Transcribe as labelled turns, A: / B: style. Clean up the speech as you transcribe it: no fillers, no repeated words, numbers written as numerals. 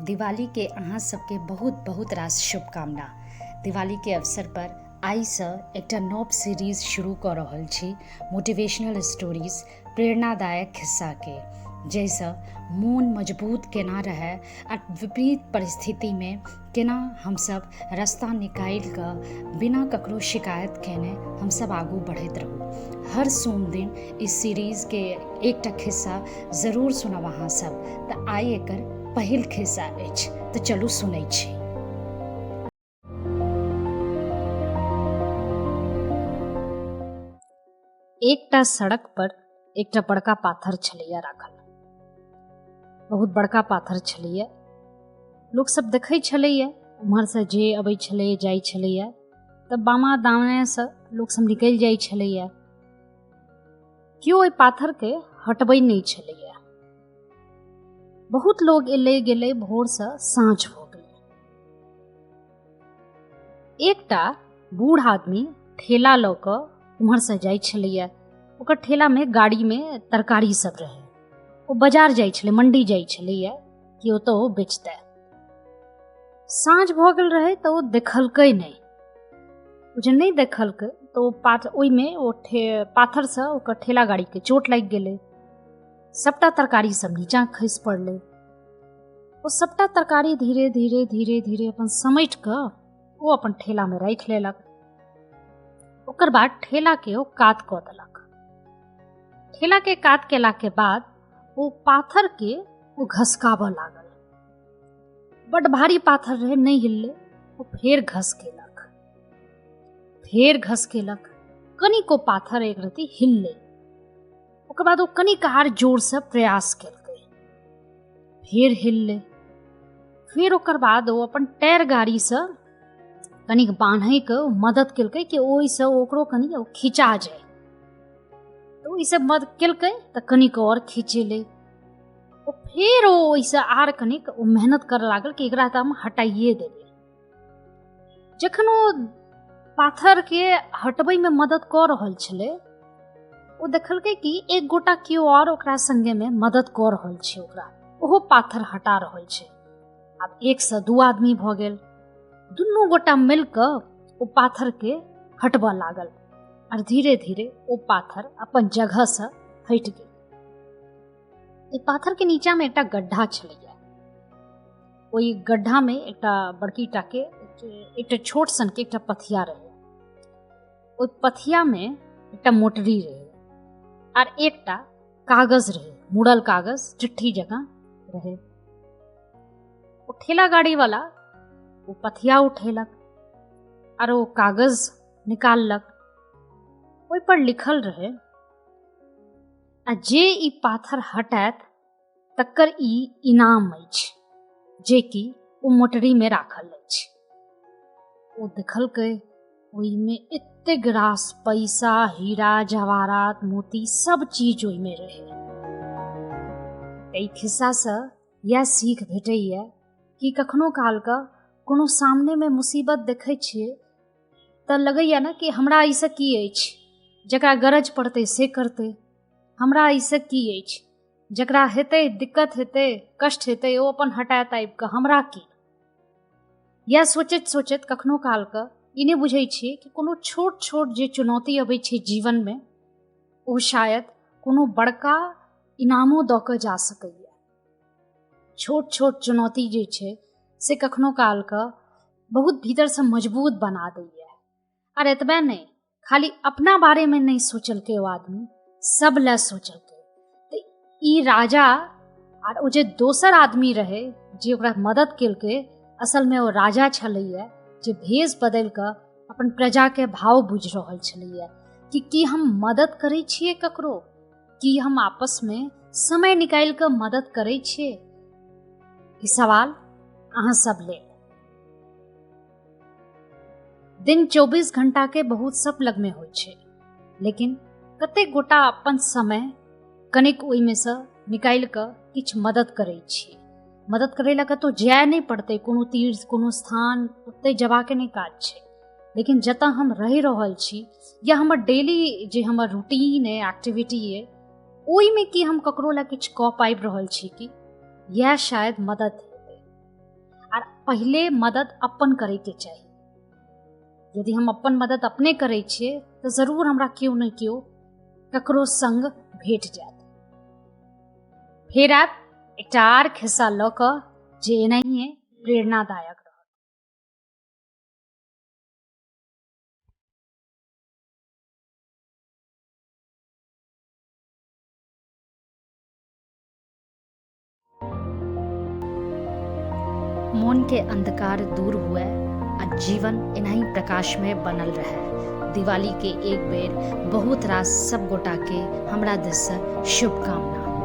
A: दिवाली के अहाँ सबके बहुत बहुत रास शुभकामना। दिवाली के अवसर पर आइसँ एकटा नव सीरीज शुरू कऽ रहल छी, मोटिवेशनल स्टोरीज, प्रेरणादायक खिस्साके, जाहिसँ मोन मजबूत केना रहय आ विपरीत परिस्थितिमे केना हमसब रास्ता निकालि कऽ बिना ककरो शिकायत केने हमसब आगू बढ़ैत रहू। हर सोम दिन ई सीरीजके एकटा खिस्सा जरूर सुनब अहाँ सब। तऽ आइ एकर पहिल खिस्सा अछि, तऽ चलू सुनै छी। एकटा सड़क पर एकटा बड़का पाथर छलैया राखल, बहुत बड़का पाथर छलैया। लोक सब देखै छलैया, उम्हरसँ जे अबै छलैया जाइ छलैया, तऽ बामा दायाँसँ लोक सब निकलि जाइ छलैया। केओ ओहि पाथरके हटबै नहि छलैया। बहुत लोग एलै गेलै, भोरसँ साँझ भऽ गेलै। एकटा बूढ़ आदमी ठेला लऽ कऽ उम्हरसँ जाइ छलैया। ओकर ठेलामे गाड़ीमे तरकारी सब रहै। ओ बाजार जाइ छलै, मंडी जाइ छलैया कि ओतऽ ओ बेचतै। साँझ भऽ गेल रहै तऽ ओ देखलकै नहि। ओ जे नहि देखलकै तऽ ओ ओहिमे ओ पाथरसँ ओकर ठेला गाड़ीके चोट लागि गेलै। सबटा तरकारी सब नीचाँ खसि पड़लै। ओ सबटा तरकारी धीरे धीरे धीरे धीरे अपन समेट कऽ ओ अपन ठेलामे राखि लेलक। ओकर बाद ठेलाके ओ कात कऽ देलक। ठेलाके कात केलाके बाद ओ पाथरके ओ घसकाबऽ लागल। बड भारी पाथर रहै, नहि हिललै। ओ फेर घसकेलक, फेर घसकेलक, कनिको पाथर एक रति हिललै। ओकर बाद ओ कनिक आर जोरसँ प्रयास केलकै, फेर हिललै। फेर ओकर बाद ओ अपन टायर गाड़ीसँ कनिक बान्हैके मदद केलकै कि ओहिसँ ओकरो कनि ओ खिंचा जाय। तऽ ओहिसँ मदद केलकै तऽ कनिक आओर खिंचेलै। ओ फेर ओ ओहिसँ आर कनिक ओ मेहनत करऽ लागल कि एकरा तऽ हम हटाइए देबै। जखन ओ पाथरके हटबैमे मदद कऽ रहल छलै, ओ देखलकै कि एक गोटा केओ आओर ओकरा संगेमे मदद कऽ रहल छै, ओकरा ओहो पाथर हटा रहल छै। आब 1 से 2 आदमी भऽ गेल। दुनू गोटा मिल कऽ ओ पाथरके हटबऽ लागल आर धीरे धीरे ओ पाथर अपन जगहसँ हटि गेल। एहि पाथरके नीचाँमे एकटा गड्ढा छलैया। ओहि गड्ढामे एकटा बड़की टाके एकटा छोट सनके एकटा पथिया रहै। ओहि पथियामे एकटा मोटरी रहै आर एकटा कागज रहै, मुड़ल कागज, चिट्ठी जकाँ रहै। ओ ठेला गाड़ी वाला ओ पथिया उठेलक आर ओ कागज निकाललक। ओहि पर लिखल रहै, आ जे ई पाथर हटायत तकर ई इनाम अछि, जेकि ओ मोटरीमे राखल अछि। ओ देखलकै ओहिमे एतेक रास पैसा, हीरा जवाहरात, मोती सब चीज ओहिमे रहै। एहि खिस्सासँ इएह सीख भेटैए कि कखनो कालके कोनो सामनेमे मुसीबत देखै छियै तऽ लगैए ने कि हमरा एहिसँ की अछि, जकरा गरज पड़तै से करतै, हमरा एहिसँ की अछि, जकरा हेतै दिक्कत हेतै कष्ट हेतै ओ अपन हटायत आबि कऽ, हमरा की। इएह सोचैत सोचैत कखनो कालके ई नहि बुझै छियै कि कोनो छोट छोट जे चुनौती अबै छै जीवनमे ओ शायद कोनो बड़का इनामो दऽ कऽ जा सकैए। छोट छोट चुनौती जे छै से कखनो कालके बहुत भीतरसँ मजबूत बना दैए। आर एतबे नहि, खाली अपना बारेमे नहि सोचलकै ओ आदमी, सब लए सोचलकै। तऽ ई राजा आर ओ जे दोसर आदमी रहै जे ओकरा मदद केलकै, असलमे ओ राजा छलैया जे भेष बदलि कऽ अपन प्रजाके भाव बुझि रहल छलैया कि की हम मदद करै छियै ककरो, की हम आपसमे समय निकालि कऽ मदद करै छियै। ई सवाल अहाँ सब लेल। दिन 24 घंटाके बहुत सब लगमे होइ छै, लेकिन कतेक गोटा अपन समय कनिक ओहिमेसँ निकालि कऽ किछु मदद करै छियै। मदद करै लए कतहु जाय नहि पड़तै, कोनो तीर्थ कोनो स्थान ओतहि जबाके नहि काज छै, लेकिन जतऽ हम रहि रहल छी या हमर डेली जे हमर रूटीन अइ, एक्टिविटी अइ, ओहिमे की हम ककरो लए किछु कऽ पाबि रहल छी कि, इएह शायद मदद हेतै। पहिले मदद अपन करैके चाही। यदि हम अपन मदद अपने करै छियै तऽ जरूर हमरा केओ ने केओ ककरो संग भेट जायत। फेर आयब एकटा आर खिस्सा लऽ कऽ जे एनाहिए प्रेरणादायक रहत। मोन के अंधकार दूर हुए आ जीवन एनाही प्रकाशमय बनल रहे। दिवाली के एक बेर बहुत रास सब गोटा के हमरा दिस से शुभकामना।